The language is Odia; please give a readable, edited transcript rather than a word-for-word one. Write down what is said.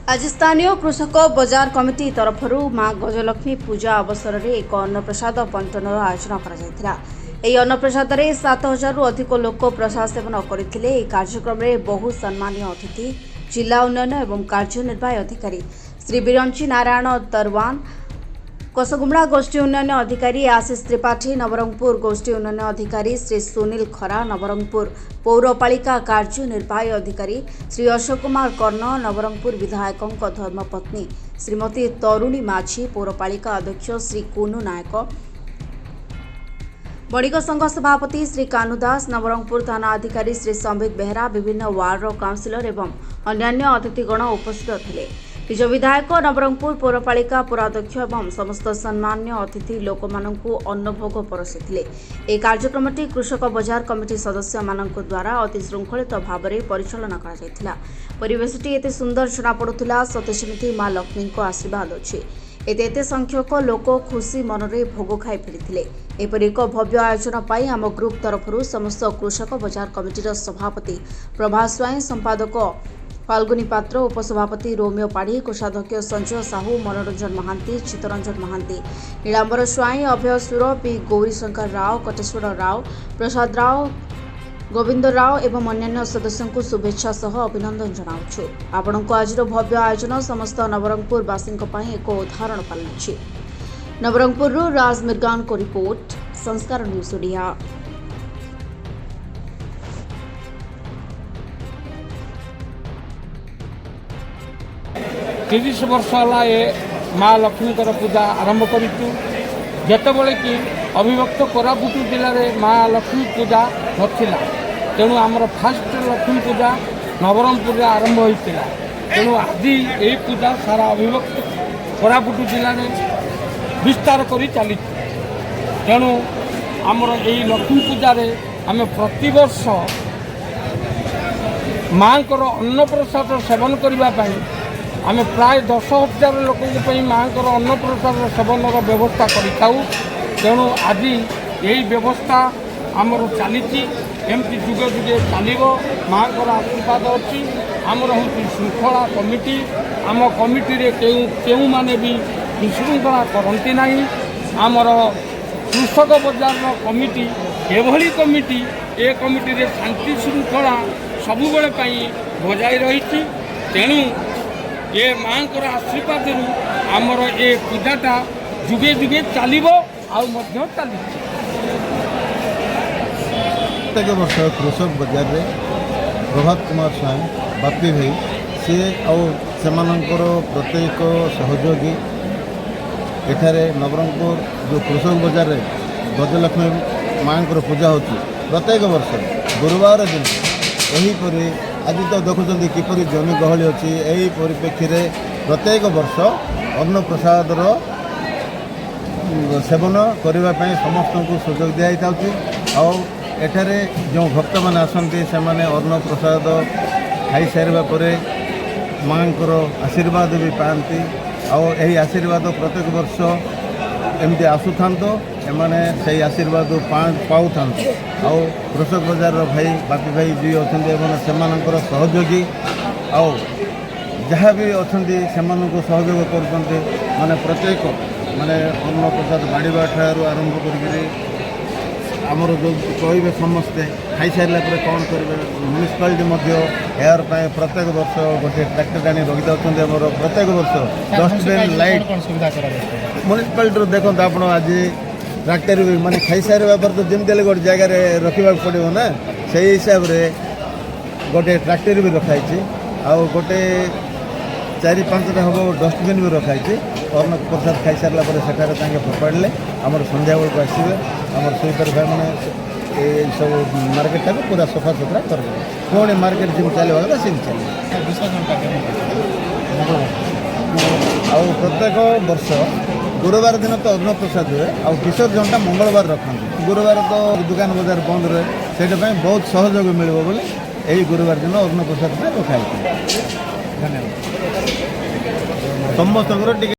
ଆଜି ସ୍ଥାନୀୟ କୃଷକ ବଜାର କମିଟି ତରଫରୁ ମା ଗଜଲକ୍ଷ୍ମୀ ପୂଜା ଅବସରରେ ଏକ ଅନ୍ନପ୍ରସାଦ ବଣ୍ଟନର ଆୟୋଜନ କରାଯାଇଥିଲା। ଏହି ଅନ୍ନପ୍ରସାଦରେ 7000ରୁ ଅଧିକ ଲୋକ ପ୍ରସାଦ ସେବନ କରିଥିଲେ। ଏହି କାର୍ଯ୍ୟକ୍ରମରେ ବହୁ ସମ୍ମାନୀୟ ଅତିଥି, ଜିଲ୍ଲା ଉନ୍ନୟନ ଏବଂ କାର୍ଯ୍ୟନିର୍ବାହୀ ଅଧିକାରୀ ଶ୍ରୀ ବିରଞ୍ଚି ନାରାୟଣ ତରୱାନ, କୋଷଗୁମୁଡ଼ା ଗୋଷ୍ଠୀ ଉନ୍ନୟନ ଅଧିକାରୀ ଆଶିଷ ତ୍ରିପାଠୀ, ନବରଙ୍ଗପୁର ଗୋଷ୍ଠୀ ଉନ୍ନୟନ ଅଧିକାରୀ ଶ୍ରୀ ସୁନୀଲ ଖରା, ନବରଙ୍ଗପୁର ପୌରପାଳିକା କାର୍ଯ୍ୟନିର୍ବାହୀ ଅଧିକାରୀ ଶ୍ରୀ ଅଶୋକ କୁମାର କର୍ଣ୍ଣ, ନବରଙ୍ଗପୁର ବିଧାୟକଙ୍କ ଧର୍ମପତ୍ନୀ ଶ୍ରୀମତୀ ତରୁଣୀ ମାଝୀ, ପୌରପାଳିକା ଅଧ୍ୟକ୍ଷ ଶ୍ରୀ କୁନୁ ନାୟକ, ବଣିକ ସଂଘ ସଭାପତି ଶ୍ରୀ କାହ୍ନୁ ଦାସ, ନବରଙ୍ଗପୁର ଥାନା ଅଧିକାରୀ ଶ୍ରୀ ସମ୍ବିତ ବେହେରା, ବିଭିନ୍ନ ୱାର୍ଡର କାଉନସିଲର ଏବଂ ଅନ୍ୟାନ୍ୟ ଅତିଥିଗଣ ଉପସ୍ଥିତ ଥିଲେ। ନିଜ ବିଧାୟକ, ନବରଙ୍ଗପୁର ପୌରପାଳିକା ପୌରାଧ୍ୟକ୍ଷ ଏବଂ ସମସ୍ତ ସମ୍ମାନୀୟ ଅତିଥି ଲୋକମାନଙ୍କୁ ଅନ୍ନଭୋଗ ପରଷିଥିଲେ। ଏହି କାର୍ଯ୍ୟକ୍ରମଟି କୃଷକ ବଜାର କମିଟି ସଦସ୍ୟମାନଙ୍କ ଦ୍ୱାରା ଅତି ଶୃଙ୍ଖଳିତ ଭାବରେ ପରିଚାଳନା କରାଯାଇଥିଲା। ପରିବେଶଟି ଏତେ ସୁନ୍ଦର ଜଣାପଡ଼ୁଥିଲା, ସତେ ଯେମିତି ମା ଲକ୍ଷ୍ମୀଙ୍କ ଆଶୀର୍ବାଦ ଅଛି। ଏତେ ଏତେ ସଂଖ୍ୟକ ଲୋକ ଖୁସି ମନରେ ଭୋଗ ଖାଇ ଫେରିଥିଲେ। ଏପରି ଏକ ଭବ୍ୟ ଆୟୋଜନ ପାଇଁ ଆମ ଗ୍ରୁପ୍ ତରଫରୁ ସମସ୍ତ କୃଷକ ବଜାର କମିଟିର ସଭାପତି ପ୍ରଭାସ ସ୍ୱାଇଁ, ସମ୍ପାଦକ ଫାଲ୍ଗୁନୀ ପାତ୍ର, ଉପସଭାପତି ରୋମିଓ ପାଢ଼ୀ, କୋଷାଧ୍ୟକ୍ଷ ସଞ୍ଜୟ ସାହୁ, ମନୋରଞ୍ଜନ ମହାନ୍ତି, ଚିତ୍ତରଞ୍ଜନ ମହାନ୍ତି, ନୀଳାମ୍ବର ସ୍ୱାଇଁ, ଅଭୟ ସୁର, ପି ଗୌରୀଶଙ୍କର ରାଓ, କଟେଶ୍ୱର ରାଓ, ପ୍ରସାଦ ରାଓ, ଗୋବିନ୍ଦ ରାଓ ଏବଂ ଅନ୍ୟାନ୍ୟ ସଦସ୍ୟଙ୍କୁ ଶୁଭେଚ୍ଛା ସହ ଅଭିନନ୍ଦନ ଜଣାଉଛୁ। ଆପଣଙ୍କ ଆଜିର ଭବ୍ୟ ଆୟୋଜନ ସମସ୍ତ ନବରଙ୍ଗପୁରବାସୀଙ୍କ ପାଇଁ ଏକ ଉଦାହରଣ ପାଲଟିଛି। ନବରଙ୍ଗପୁରରୁ ରାଜ ମିର୍ଗାନଙ୍କ ରିପୋର୍ଟ, ସଂସ୍କାର ନ୍ୟୁଜ୍ ଓଡ଼ିଆ। 30 ବର୍ଷ ହେଲା ଏ ମା ଲକ୍ଷ୍ମୀଙ୍କର ପୂଜା ଆରମ୍ଭ କରିଛୁ, ଯେତେବେଳେ କି ଅବିଭକ୍ତ କୋରାପୁଟ ଜିଲ୍ଲାରେ ମା ଲକ୍ଷ୍ମୀ ପୂଜା ନଥିଲା। ତେଣୁ ଆମର ଫାଷ୍ଟ ଲକ୍ଷ୍ମୀ ପୂଜା ନବରଙ୍ଗପୁରରେ ଆରମ୍ଭ ହୋଇଥିଲା। ତେଣୁ ଆଜି ଏହି ପୂଜା ସାରା ଅବିଭକ୍ତ କୋରାପୁଟ ଜିଲ୍ଲାରେ ବିସ୍ତାର କରି ଚାଲିଛି। ତେଣୁ ଆମର ଏଇ ଲକ୍ଷ୍ମୀ ପୂଜାରେ ଆମେ ପ୍ରତିବର୍ଷ ମାଆଙ୍କର ଅନ୍ନପ୍ରସାଦ ସେବନ କରିବା ପାଇଁ ଆମେ ପ୍ରାୟ 10,000 ଲୋକଙ୍କ ପାଇଁ ମାଆଙ୍କର ଅନ୍ନପ୍ରସାଦ ସେବନର ବ୍ୟବସ୍ଥା କରିଥାଉ। ତେଣୁ ଆଜି ଏହି ବ୍ୟବସ୍ଥା ଆମର ଚାଲିଛି, ଏମିତି ଯୁଗେ ଯୁଗେ ଚାଲିବ। ମାଆଙ୍କର ଆଶୀର୍ବାଦ ଅଛି। ଆମର ହେଉଛି ଶୃଙ୍ଖଳା କମିଟି। ଆମ କମିଟିରେ କେଉଁ କେଉଁମାନେ ବି ବିଶୃଙ୍ଖଳା କରନ୍ତି ନାହିଁ। ଆମର କୃଷକ ବଜାରର କମିଟି ଏଭଳି କମିଟି, ଏ କମିଟିରେ ଶାନ୍ତି ଶୃଙ୍ଖଳା ସବୁବେଳେ ପାଇଁ ବଜାୟ ରହିଛି। ତେଣୁ ଏ ମାଆଙ୍କର ଆଶୀର୍ବାଦରୁ ଆମର ଏ ପୂଜାଟା ଯୁଗେ ଯୁଗେ ଚାଲିବ, ଆଉ ମଧ୍ୟ ଚାଲିଛି। ପ୍ରତ୍ୟେକ ବର୍ଷ କୃଷକ ବଜାରରେ ପ୍ରଭାତ କୁମାର ସ୍ୱାଇଁ, ବାପି ଭାଇ, ସିଏ ଆଉ ସେମାନଙ୍କର ପ୍ରତ୍ୟେକ ସହଯୋଗୀ ଏଠାରେ ନବରଙ୍ଗପୁର ଯେଉଁ କୃଷକ ବଜାରରେ ଗଜଲକ୍ଷ୍ମୀ ମାଆଙ୍କର ପୂଜା ହେଉଛି, ପ୍ରତ୍ୟେକ ବର୍ଷ ଗୁରୁବାର ଦିନ ଏହିପରି ଆଜି ତ ଦେଖୁଛନ୍ତି କିପରି ଜନଗହଳି ଅଛି। ଏହି ପରିପ୍ରେକ୍ଷୀରେ ପ୍ରତ୍ୟେକ ବର୍ଷ ଅନ୍ନପ୍ରସାଦର ସେବନ କରିବା ପାଇଁ ସମସ୍ତଙ୍କୁ ସୁଯୋଗ ଦିଆହେଇଥାଉଛି। ଆଉ ଏଠାରେ ଯେଉଁ ଭକ୍ତମାନେ ଆସନ୍ତି, ସେମାନେ ଅନ୍ନପ୍ରସାଦ ଖାଇସାରିବା ପରେ ମାଆଙ୍କର ଆଶୀର୍ବାଦ ବି ପାଆନ୍ତି। ଆଉ ଏହି ଆଶୀର୍ବାଦ ପ୍ରତ୍ୟେକ ବର୍ଷ ଏମିତି ଆସୁଥାନ୍ତୁ, ଏମାନେ ସେଇ ଆଶୀର୍ବାଦ ପାଉଥାନ୍ତୁ। ଆଉ କୃଷକ ବଜାରର ଭାଇ, ବାପି ଭାଇ ଯିଏ ଅଛନ୍ତି ଏବଂ ସେମାନଙ୍କର ସହଯୋଗୀ ଆଉ ଯାହା ବି ଅଛନ୍ତି, ସେମାନଙ୍କୁ ସହଯୋଗ କରୁଛନ୍ତି। ମାନେ ପ୍ରତ୍ୟେକ ମାନେ ଅନ୍ନପ୍ରସାଦ ବାଢ଼ିବା ଠାରୁ ଆରମ୍ଭ କରିକିରି ଆମର ଯେଉଁ କହିବେ, ସମସ୍ତେ ଖାଇସାରିଲା ପରେ କ'ଣ କରିବେ, ମ୍ୟୁନିସିପାଲିଟି ମଧ୍ୟ ଏହାର ପାଇଁ ପ୍ରତ୍ୟେକ ବର୍ଷ ଗୋଟିଏ ଟ୍ରାକ୍ଟର ଆଣି ରଖିଦେଉଛନ୍ତି। ଆମର ପ୍ରତ୍ୟେକ ବର୍ଷ ଡଷ୍ଟବିନ୍, ଲାଇଟ୍ କ'ଣ ସୁବିଧା କରାଯାଉଛି? ମ୍ୟୁନିସିପାଲିଟିରୁ ଦେଖନ୍ତୁ ଆପଣ, ଆଜି ଟ୍ରାକ୍ଟର ବି ମାନେ ଖାଇସାରିବା ପରେ ତ ଯେମିତି ହେଲେ ଗୋଟେ ଜାଗାରେ ରଖିବାକୁ ପଡ଼ିବ ନା, ସେଇ ହିସାବରେ ଗୋଟେ ଟ୍ରାକ୍ଟର ବି ରଖାହେଇଛି। ଆଉ ଗୋଟେ ଚାରି ପାଞ୍ଚଟା ହେବ ଡଷ୍ଟବିନ୍ ବି ରଖାହେଇଛି। ଅନ୍ନ ପ୍ରସାଦ ଖାଇସାରିଲା ପରେ ସେଠାରେ ତାଙ୍କେ ଫୋପାଡ଼ିଲେ ଆମର ସନ୍ଧ୍ୟାବେଳକୁ ଆସିବେ ଆମର ସୁଇପର ଭାଇମାନେ, ଏଇ ସବୁ ମାର୍କେଟଟାକୁ ପୁରା ସଫାସୁତୁରା କରିଦେବେ। ପୁଣି ମାର୍କେଟ ଯେମିତି ଚାଲିବା କଥା ସେମିତି ଚାଲିବ। ବିସର୍ଜନ କାର୍ଯ୍ୟକ୍ରମ? ଆଉ ପ୍ରତ୍ୟେକ ବର୍ଷ ଗୁରୁବାର ଦିନ ତ ଅନ୍ନପ୍ରସାଦ ହୁଏ, ଆଉ ବିସର୍ଜନଟା ମଙ୍ଗଳବାର ରଖନ୍ତି। ଗୁରୁବାର ତ ଦୋକାନ ବଜାର ବନ୍ଦ ରୁହେ, ସେଇଟା ପାଇଁ ବହୁତ ସହଯୋଗ ମିଳିବ ବୋଲି ଏହି ଗୁରୁବାର ଦିନ ଅନ୍ନପ୍ରସାଦ ପାଇଁ ରଖା ହେଇଛି। ଧନ୍ୟବାଦ ସମସ୍ତଙ୍କର ଟିକେ।